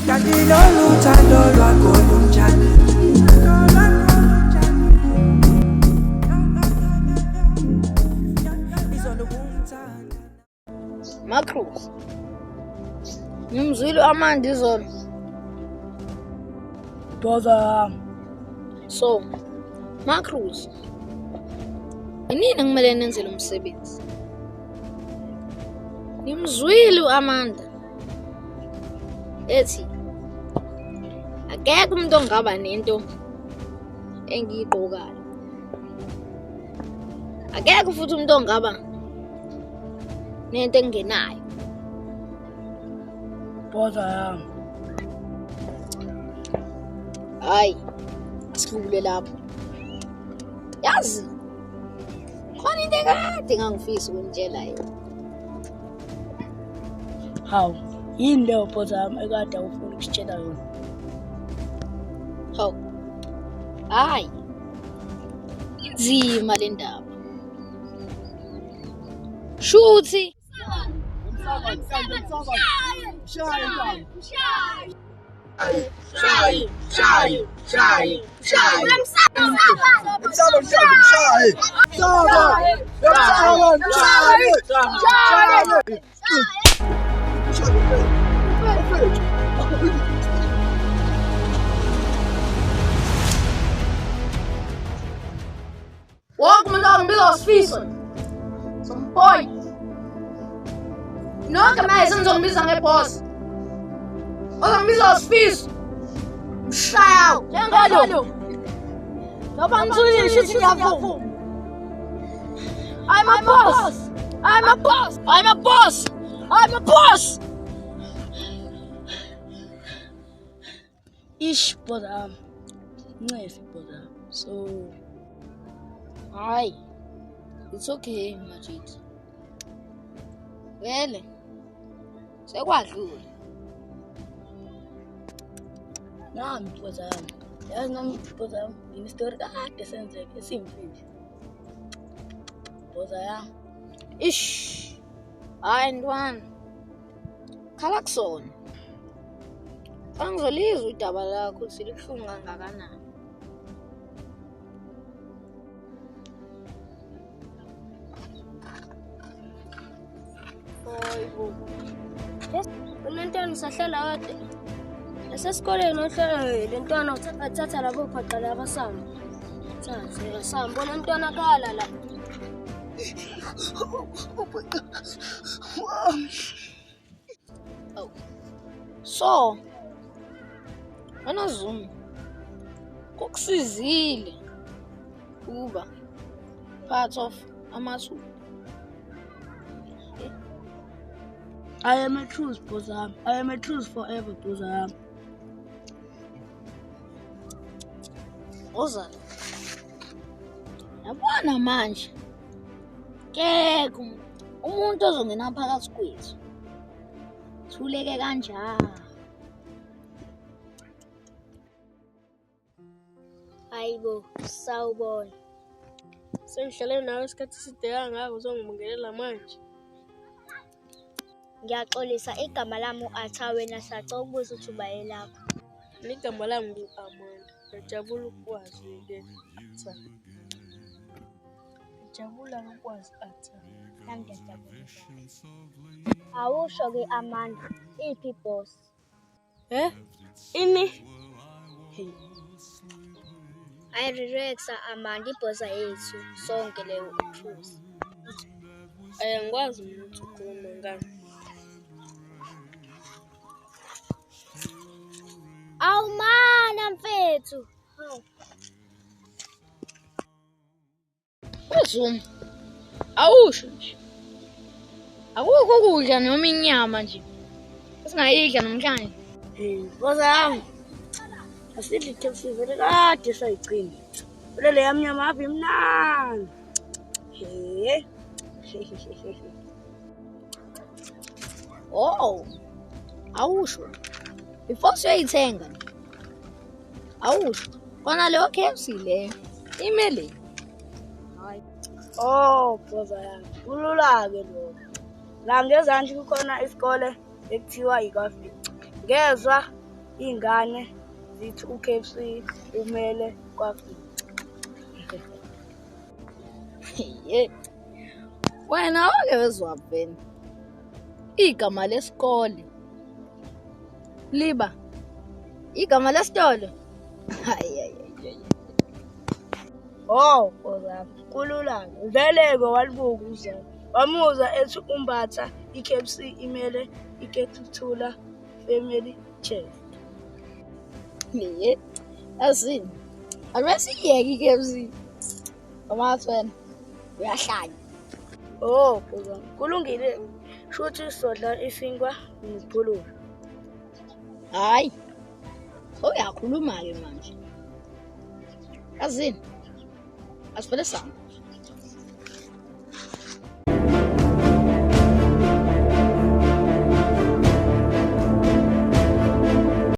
Kanti lolu thando lwakho lunjani? Izolo ubungithanda. Macros. Ngimzwile amandi izolo. Bhoza. So, Macros. Inini kumele nenze lo msebenzi? Ngimzwile uAmanda. Ethi akekho umuntu ongaba nento engiyigqokayo. Akekho futhi umuntu ongaba nento engenayo. Bhoza yami. Hayi, sidlule lapho. Yazi, khona into ekade ngangifisa ukunitshela yona. Hawu, yini leyo bhoza yami ekade awufuna ukusitshela yona? Hawu, hayi, inzima le ndaba. Shuthi Wonke umuntu wangibiza uSifiso. Somboy. Nonke manje senizongibiza ngeboss. Ozongibiza uSifiso. Mshaya njengalo. Ngoba ngithulile shuthi ngiyavuma. I'm a boss. I'm a boss. I'm a boss. I'm a boss. Ish bhoza yami. Ncese bhoza yami. So, Hayi. It's okay, Majid. Vele. Sekwadlula. Nami bhoza yami. Yazi nami bhoza yami nginestori kade senzeka esimfihlo. Bhoza yami. Ish. Hayi ntwana. Khala kusona. Angizolizwa udaba lakho ukuthi libuhlungu kangakanani. Hayibo. Unentwana usahlala kade. Nasesikoleni ohlala le ntwana athatha labo phaqa laba samba. Thatha samba bona ntwana khala la. Oh. So, wena Zuma, kukusizile ukuba part of amathuba. I am a truth bhoza yami. I am a truth forever bhoza yami. Ozala. Yabona manje. Kekho umuntu ozongena phakathi kwethu. Thuleke kanjalo. Hayibo, sawubona. Sengihlale nawe isikhathi eside kangaka uzongibingelela manje. Ngiyaxolisa igama lami u-Atha wena sacela ukubuza ukuthi uba elakho. Igama lami ngu-Amanda. Ngiyajabula ukukwazi-ke Atha. Ngiyajabula ukukwazi Atha. Nami ngiyajabula. Awusho-ke Amanda, iphi boss? Eh? Ini? Hey. Ayi relax Amanda, ibhoza yethu sonke leyo truth. Angikwazi mina ukuthi ukhuluma ngani. Awumana mfethu. Hawu. UZuma awusho nje. Akukho ukudla noma inyama nje. Esingayidla namhlanje. Hey, bhoza yami. Asidli KFC vele kade sayigcina. Vele leya mnyama ave imnandi. He. Oh. Awusho. Before siyoyithenga. Awusho. Kona leyo KFC leyo. Imele. Oh, bhoza yami. Kulula-ke lokho. La ngezansi kukhona isikole ekuthiwa iKwaFica. Ngezwa Iy'ngane zithi u-KFC umele kwaFika. Ye. Wena wake wezwa vena. Igama lesikole. Liba. Igama lesitolo. Hayi hayi hayi. Oh, Nkosi kulula-ke. Vele-ke walibuka uzalo. Wamuzwa ethi uMbatha i-KFC imele iKethuthula Family Chef. Ye. Yazini. Ake siyeke i-KFC. Ngoba wena uyahlanya. Oh, Nkosi kulungile. Shuthi sodla isinkwa nophulula. Hayi. Uyakhuluma ke manje. Yazini. Asivele sami.